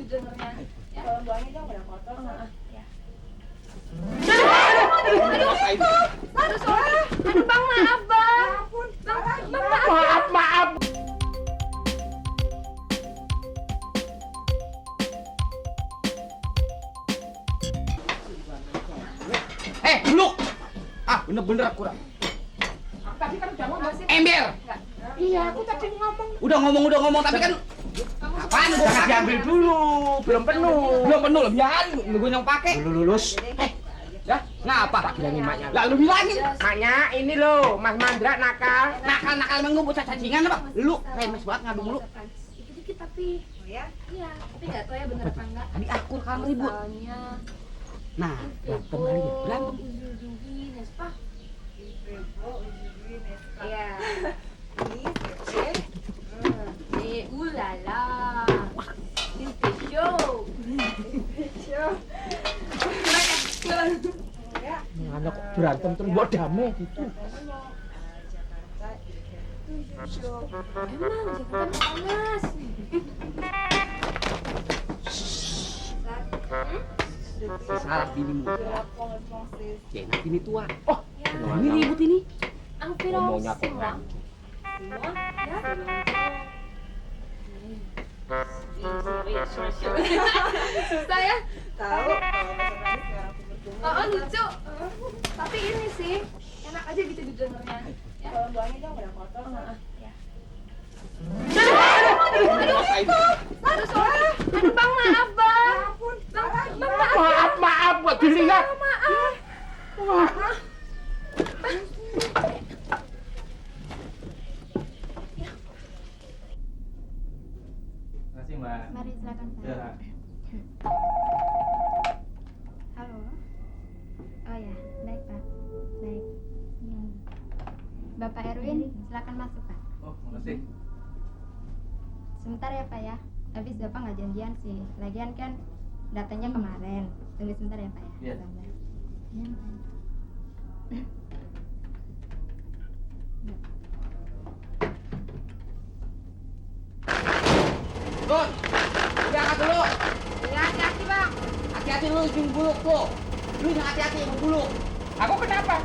dengernya. Ya. Tolong buangin dong, udah kotor. Ya. Aduh, sorry. Aduh, Bang, maaf, Bang. Ampun, Bang, maaf. Maaf. Dulu. Bener-bener aku kurang. Tadi kan udah ngomong. Ember. Iya, aku tadi ngomong. Udah ngomong tapi kan apaan gua Jangan diambil dulu, belum penuh. Belum penuh lah, biarin gua yang pakai. Lu lulus. Ya, ngapa? Tak bilangin maknya. Lah lu bilangin. Maknya ini loh, Mas Mandra nakal. Nakal emang gua bocah cacingan apa? Lu remes banget ngadu mulu. Dikit-dikit tapi. Oh ya? Iya, tapi nggak tahu ya bener apa enggak. Tadi akur kan ribut. Soalnya Nah, berantem lagi ya. Berantem. ujung-ujungnya, Nespa. Iya. Ini, Ulala. Ini show. ya. Anak berantem terus buat damai gitu. Emang Jakarta panas. Salah binimu. Jenat ini tua. Oh, ini ribut ini. Ang Ngomongnya pirong silang. Susah ya? Tahu kalau misalkan sekarang aku bertemu. Oh, lucu. Tapi ini sih enak aja gitu didengarnya. Ya. Tolong buangin dong, udah kotor. Ya. Aduh, sorry. Aduh, Bang, maaf, Bang. Ampun, Bang, maaf. Maaf buat dilihat. Maaf. Makasih, Mbak. Mari silakan Pak. Ya. Halo. Oh ya, baik Pak. Baik. Ya. Bapak Erwin, silakan masuk Pak. Oh, makasih. Sebentar ya Pak ya. Habis Bapak nggak janjian sih. Lagian kan datanya kemarin. Tunggu sebentar ya Pak ya. Iya. Sabar. Ya, Pak. Gun, diangkat dulu. Ya, hati-hati, Bang. Hati-hati lu ujung buluk tuh. Lu yang hati-hati yang buluk. Aku kenapa?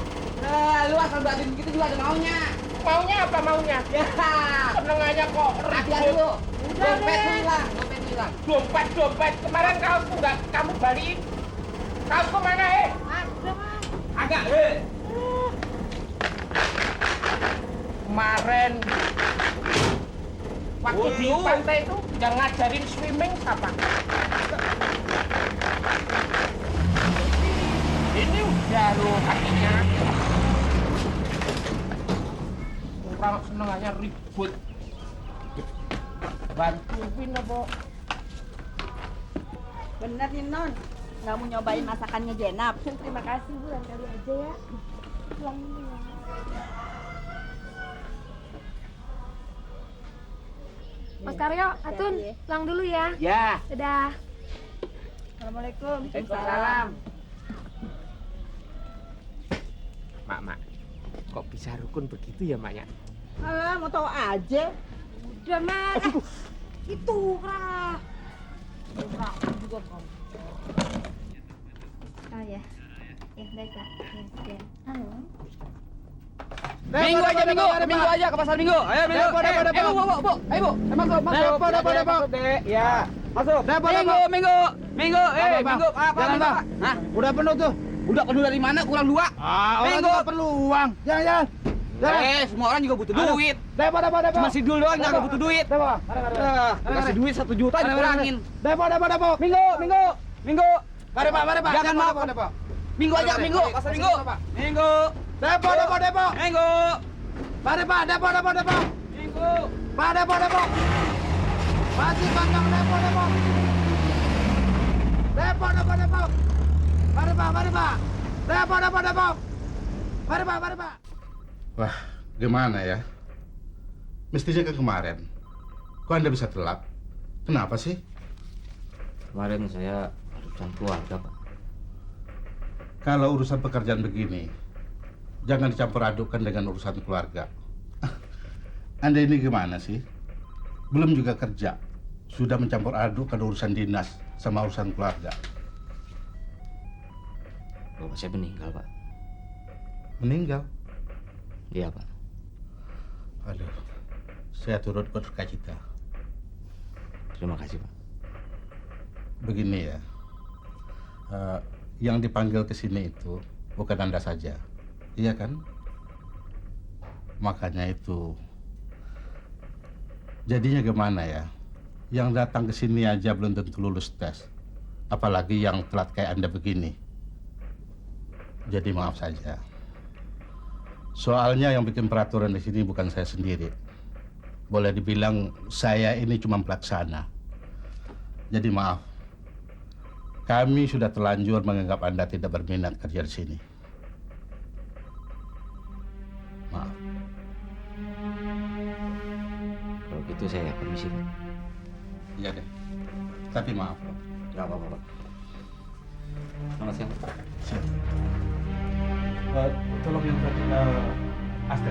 Lu asal berani begitu juga ada maunya. Maunya apa maunya? Ya, Seneng aja kok hati-hati ribut. lu. Dompet lu hilang, dompet lu hilang. Dompet. Kemarin kaosku nggak kamu balikin. Kaosku mana Agak, Kemarin waktu di Lu. pantai itu yang ngajarin swimming siapa? Ini udah lo kakinya. Orang senengannya ribut. Bantuin apa? Bener nih, Non. Nggak mau nyobain masakannya Jenap. Terima kasih, Bu. Lain kali aja ya. Pulang dulu ya. Mas Karyo, Atun, Hati-hati ya. pulang dulu ya. Ya. Dadah. Assalamualaikum. Waalaikumsalam. Mak. Kok bisa rukun begitu ya, Maknya? Alah, mau tahu aja. Udah, Mas. Itu, Kak. Oh ya. Ya, baik Pak. Ya, sekian. Halo. Minggu aja ke pasar Minggu. Ayo Minggu. Bu. Ayo Bu. Masuk. Masuk, Dek. Ya. Masuk. Minggu. Minggu. Jalan, Pak. Hah? Udah penuh tuh. Udah penuh dari mana? Kurang 2. Orang Minggu. juga perlu uang. Jalan. Semua orang juga butuh duit. Depo. Cuma si Dul doang nggak butuh duit. Depo. Kasih duit 1 juta dikurangin. Depo. Minggu. Mari, Pak. Jangan Depo, mau. Depo. Minggu aja, Mari, Minggu. mari. Pasar Minggu. Minggu. Depo. Minggu. Mari, Pak. Depo. Minggu. Pak, depo. Masih kantong depo. Depo. Mari, Pak. Depo. Mari, Pak. Wah, gimana ya? Mestinya ke kemarin. Kok Anda bisa telat? Kenapa sih? Kemarin saya urusan keluarga, Pak. Kalau urusan pekerjaan begini, jangan dicampur adukkan dengan urusan keluarga. Anda ini gimana sih? Belum juga kerja, sudah mencampur adukan urusan dinas sama urusan keluarga. Bapak saya meninggal, Pak. Meninggal? Iya, Pak. Aduh, saya turut berduka cita. Terima kasih, Pak. Begini ya, yang dipanggil ke sini itu bukan Anda saja, iya kan? Makanya itu, jadinya gimana ya? Yang datang ke sini aja belum tentu lulus tes, apalagi yang telat kayak Anda begini. Jadi maaf saja. Soalnya yang bikin peraturan di sini bukan saya sendiri. Boleh dibilang saya ini cuma pelaksana. Jadi maaf. Kami sudah terlanjur menganggap Anda tidak berminat kerja di sini. Maaf. Kalau gitu saya permisi, Pak. Iya deh. Tapi maaf. Nggak apa-apa, Pak. Selamat siang, Pak. Tolong yang tadi aste.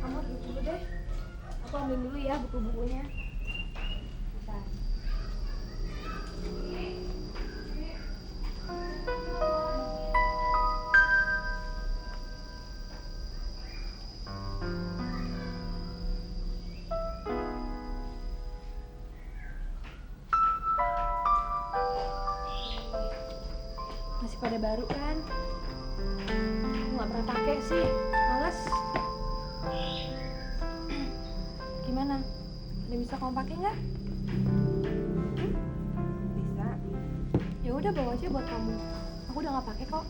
Kamu duduk dulu deh. Aku ambil dulu ya buku-bukunya. Bentar. Masih pada baru kan? Aku nggak pernah pakai sih, males. Gimana? Ada bisa kamu pakai nggak? Bisa. Ya udah bawa aja buat kamu. Aku udah nggak pakai kok.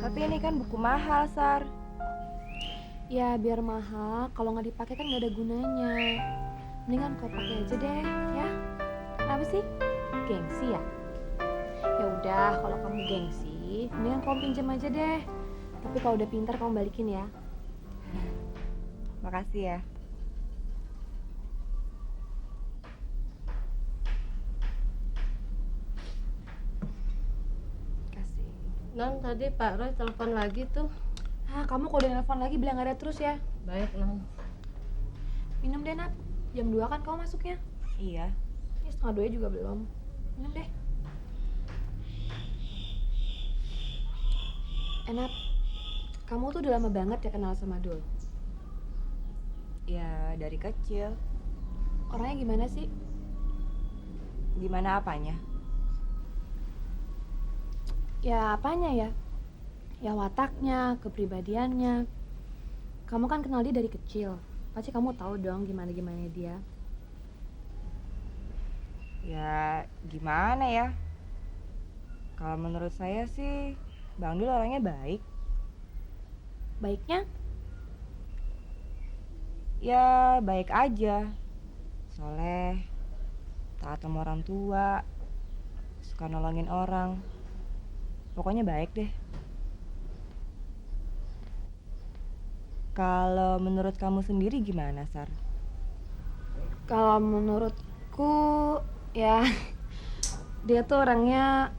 Tapi ini kan buku mahal, Sar. Ya biar mahal, kalau nggak dipakai kan nggak ada gunanya. Mendingan kau pakai aja deh, ya. Kenapa sih? Gengsi ya? Ya udah, kalau kamu gengsi, mendingan kamu pinjam aja deh. Tapi kalau udah pintar kamu balikin ya. Makasih ya. Kasih. Non, tadi Pak Roy telepon lagi tuh. Ah, kamu kalau udah nelfon lagi bilang ada terus ya. Baik, Non. Minum deh, Nat. Jam 2 kan kamu masuknya. Iya. Ini setengah 2 juga belum. Minum deh. Nat, kamu tuh udah lama banget ya kenal sama Dul. Ya, dari kecil. Orangnya gimana sih? Gimana apanya? Ya apanya ya? Ya wataknya, kepribadiannya. Kamu kan kenal dia dari kecil. Pasti kamu tahu dong gimana-gimana dia. Ya, gimana ya? Kalau menurut saya sih, Bang Dul orangnya baik. Baiknya? Ya, baik aja. Soleh, taat sama orang tua, suka nolongin orang. Pokoknya baik deh. Kalau menurut kamu sendiri gimana, Sar? Kalau menurutku ya dia tuh orangnya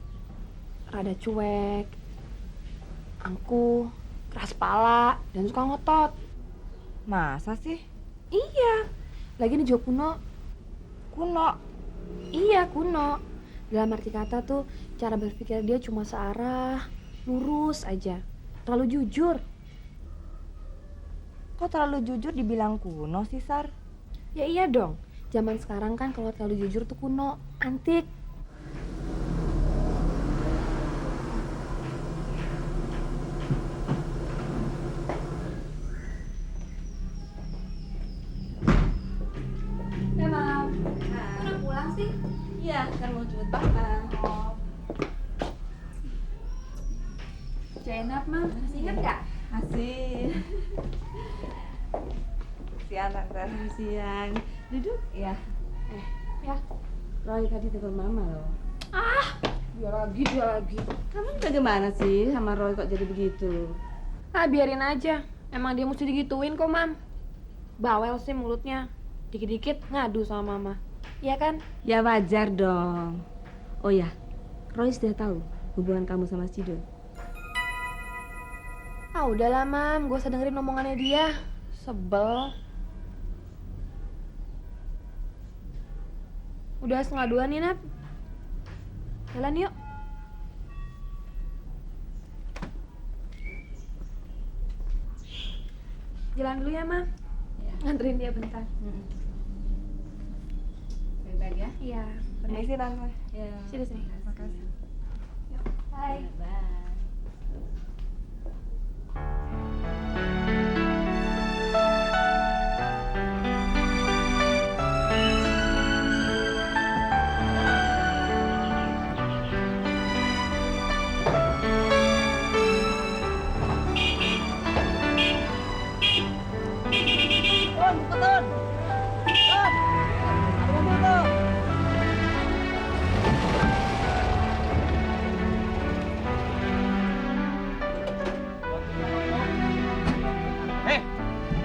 rada cuek, angkuh, keras kepala, dan suka ngotot. Masa sih? Iya, lagi nih juga kuno. Kuno. Iya kuno. Dalam arti kata tuh cara berpikir dia cuma searah, lurus aja, terlalu jujur. Kok terlalu jujur dibilang kuno sih, Sar? Ya iya dong, zaman sekarang kan kalau terlalu jujur tuh kuno, antik. Mam, udah pulang sih? Iya, kan mau jemput Bapak. Jenap, Mam, masih inget gak? Masih. siang tante. Siang. Duduk. Iya. Ya. Roy tadi telepon mama loh. Dia lagi. Kamu bagaimana sih sama Roy kok jadi begitu? Ah, biarin aja. Emang dia mesti digituin kok, Mam. Bawel sih mulutnya. Dikit-dikit ngadu sama mama. Iya kan? Ya wajar dong. Oh ya, Roy sudah tahu hubungan kamu sama Sido. Ah, udahlah, Mam. Gue usah dengerin omongannya dia. Sebel. Udah 1:30 nih, Nat. Jalan yuk. Jalan dulu ya, Ma. Nganterin dia bentar. Baik-baik ya. Iya. Permisi tante. Ya. Sini, sini. Makasih. Hai. Bye.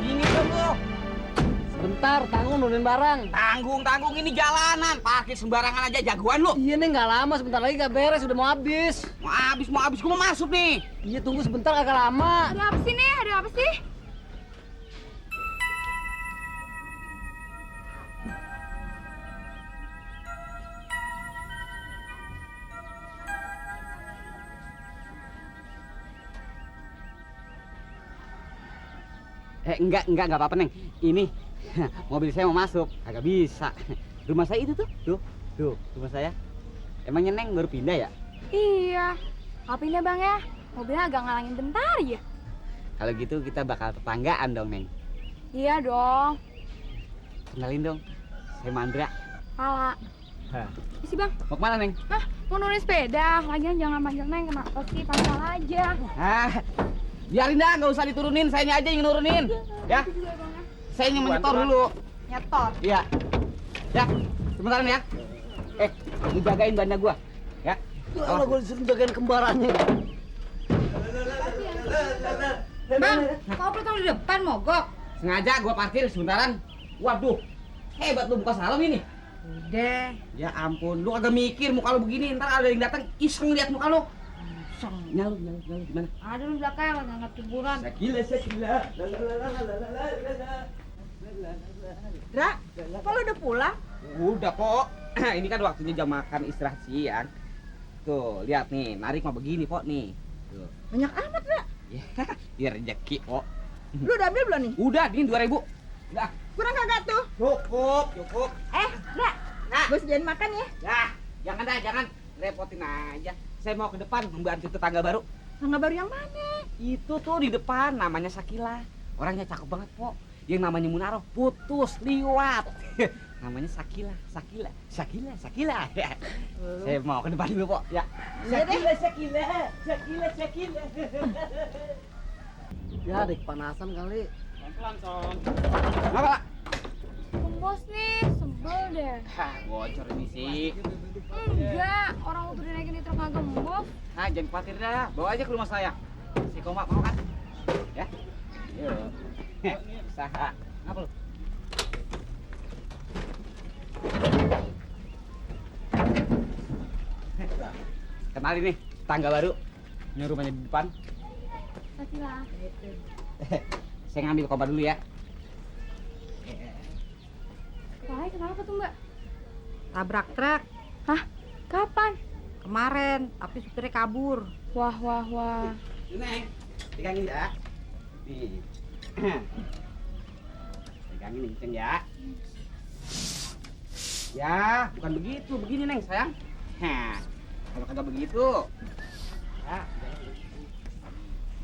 Dingin dong lo. Sebentar, tanggung nurunin barang. Tanggung ini jalanan. Pakai sembarangan aja jagoan lo. Iya nih, nggak lama. Sebentar lagi nggak beres, udah mau habis. Mau habis. Gua mau masuk nih. Iya, tunggu sebentar, agak lama. Ada apa sih nih? Ada apa sih? Enggak apa-apa, Neng. Ini mobil saya mau masuk. Kagak bisa. Rumah saya itu tuh. Tuh, rumah saya. Emangnya Neng baru pindah ya? Iya. Ngapain ya bang ya? Mobilnya agak ngalangin bentar ya. Kalau gitu kita bakal tetanggaan dong, Neng. Iya dong. Kenalin dong. Saya Mandra. Pala. Hah. Isi bang. Mau kemana, Neng? Hah? Mau nurunin sepeda. Lagian jangan manggil Neng. Kenapa sih? Panggil aja. Biarin dah, nggak usah diturunin. Sayanya aja yang nurunin. Ya. Saya yang menyetor dulu. Nyetor. Iya. Ya. Sebentar ya. Lu jagain bandnya gua. Ya. Kalau gue disuruh jagain kembarannya. Bang, kau perlu di depan mogok. Sengaja gua parkir sebentaran. Waduh. Hebat lu buka salam ini. Udah. Ya ampun, lu agak mikir muka lu begini, ntar ada yang datang iseng lihat muka lu. Iseng, nyalu gimana? Ada di belakang lagi angkat kuburan. Sakila. Dra, kok lu udah pulang? Udah kok. Ini kan waktunya jam makan istirahat siang. Tuh, lihat nih, narik mah begini kok nih. Tuh. Banyak amat, Dra. Ya, biar rezeki kok. Lu udah ambil belum nih? Udah, ini 2.000. Udah. Kurang kagak tuh? Cukup. Dra, gue sediain makan ya. Ya, jangan repotin aja. Saya mau ke depan membantu tetangga baru. Tangga baru yang mana? Itu tuh di depan namanya Sakila. Orangnya cakep banget, Pok. Yang namanya Munaro putus liwat. Namanya Sakila. Saya mau ke depan dulu, Pok. Ya. Sakila. Ya, ada kepanasan kali. Pelan-pelan, Son. Apa, Pak? Bos nih, sebel deh. Bocor ini sih. Enggak, orang udah dinaikin di truk nggak gembos. Jangan khawatir dah. Bawa aja ke rumah saya. Si Koma mau kan? Ya. Yuk. Usaha. Apa lu? Kenalin nih, tangga baru. Ini rumahnya di depan. Kasihlah. Saya ngambil kobar dulu ya. Wah, kenapa tuh mbak? Tabrak truk. Hah? Kapan? Kemarin, tapi supirnya kabur. Wah. Neng, pegangin ya. Nih. Pegangin nih, kenceng ya. Ya, bukan begitu. Begini, Neng, sayang. Kalau kagak begitu. Ya,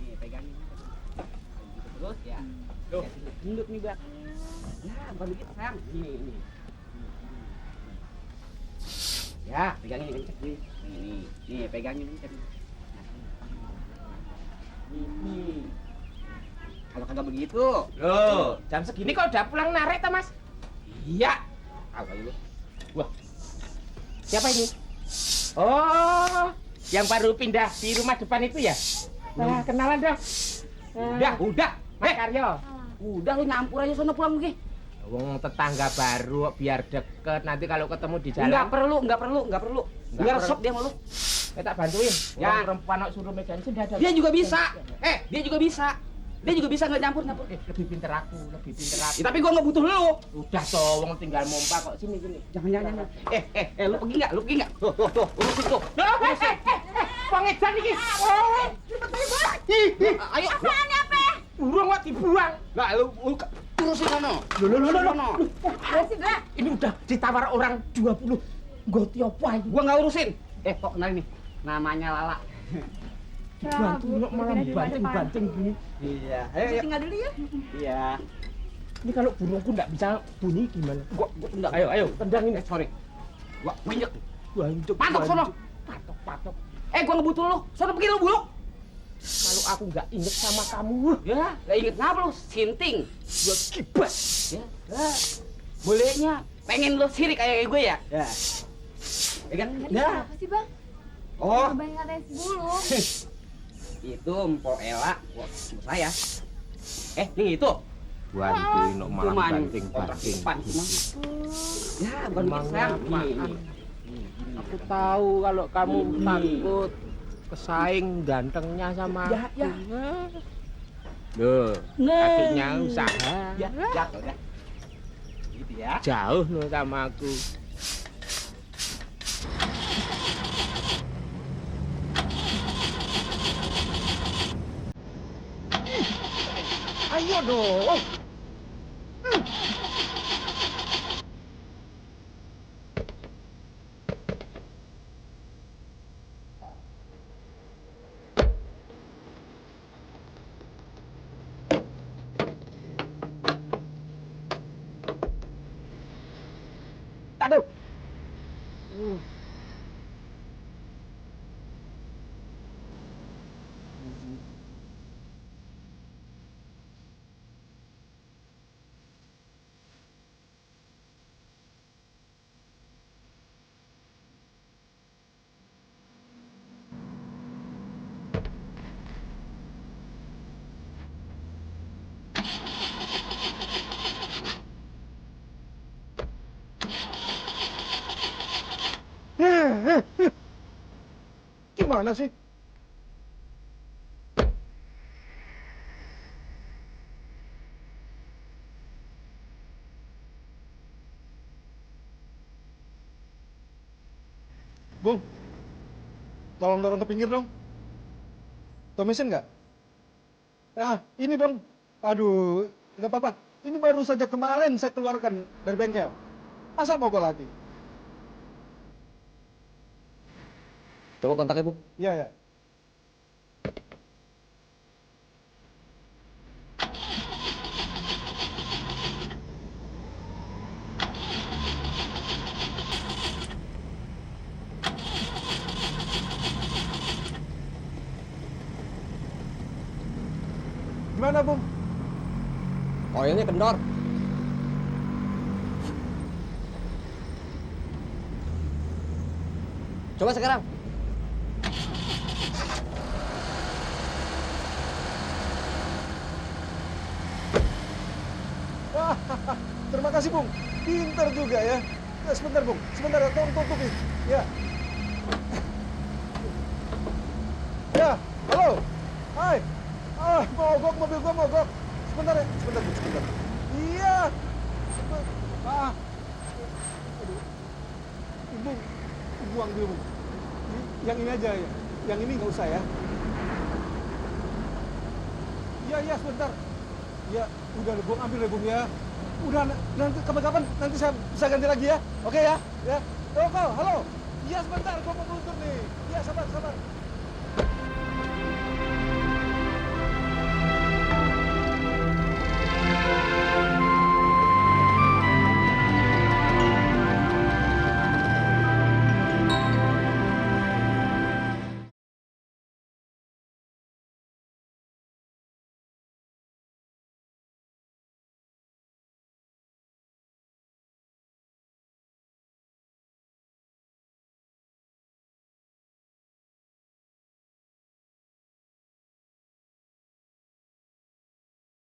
nih, pegangin. Begitu terus ya. Tuh, tunduk nih, Bang. Ya, bukan begitu, sayang. Nih. Ya, pegangin nih, kenceng nih. Nih, pegangin kenceng. Nih. Kalau kagak begitu. Loh, jam segini kok udah pulang narik toh, Mas? Iya. Tahu aja lu. Wah. Siapa ini? Oh, yang baru pindah di rumah depan itu ya? Nah, kenalan dong. Udah. Mas Karyo. Udah lu nyampur aja sono pulang lagi. Wong tetangga baru biar deket. Nanti kalau ketemu di jalan. Enggak perlu. Biar resep dia malu. Tak bantuin. Ya. Orang perempuan kok suruh megang senjata. Dia juga bisa. Dia juga bisa nggak nyampur. Lebih pinter aku. Ya, tapi gua nggak butuh lu. Udah toh, wong tinggal mompa kok sini. Jangan. Lu pergi nggak? Tuh, urusin tuh. Wong edan iki. Ayo. Burung kok dibuang. Lah, lu urusin sono. Loh. Ini udah ditawar orang 20. Goti apa ini? Gua nggak urusin. Kok kenalin nih. Namanya Lala. Dibantu malah banting gini. Iya. Ayo. Tinggal dulu ya. Iya. Ini kalau burungku nggak bisa bunyi gimana? Gua tendang. Ayo, tendang ini. Sorry. Gua injek. Bantuk. Patok sono. Patok. Gua nggak butuh lu. Sono pergi lu, Buluk. Kalau aku nggak inget sama kamu, Ya, nggak inget ngapa lu? Sinting. gua kibas. Ya. Bolehnya pengen lu sirik kayak gue ya? Ya. Ya kan? Ya. Apa sih, Bang? Oh, Abang yang ngatain si Buluk. itu Mpok Ela, saya. Ini itu. Bantuin no malah Cuman banting. Pan, ya, bukan Emangnya bikin sayang. apaan? Aku tahu kalau kamu takut pesaing gantengnya sama Ya. aku. Loh, kakinya usaha. Ya, udah. Gitu ya. Jauh loh sama aku. Ayo dong. Aduh. Gimana sih? Bung, tolong dorong ke pinggir dong. Tau mesin nggak? Ini dong. Aduh, nggak apa-apa. Ini baru saja kemarin saya keluarkan dari bengkel. Masa mau gue lagi? Coba kontaknya, Bu. Iya. Gimana, Bung? Oilnya kendor. Coba sekarang. Wah, terima kasih, Bung. Pinter juga ya. Sebentar, Bung. Sebentar, tolong tutupin. Ya. Ya, halo. Hai. Mogok, mobil gua mogok. Sebentar ya. Sebentar, Bung. Sebentar. Iya. Aduh. Bung, buang dulu, Bung. Yang ini aja ya. Yang ini nggak usah ya. Iya, sebentar. Ya, udah Bung, ambil deh, Bung ya. Udah, nanti kapan-kapan nanti saya bisa ganti lagi ya. Oke ya? Ya. Halo. Iya, sebentar, gua mau meluncur nih. Iya, sabar.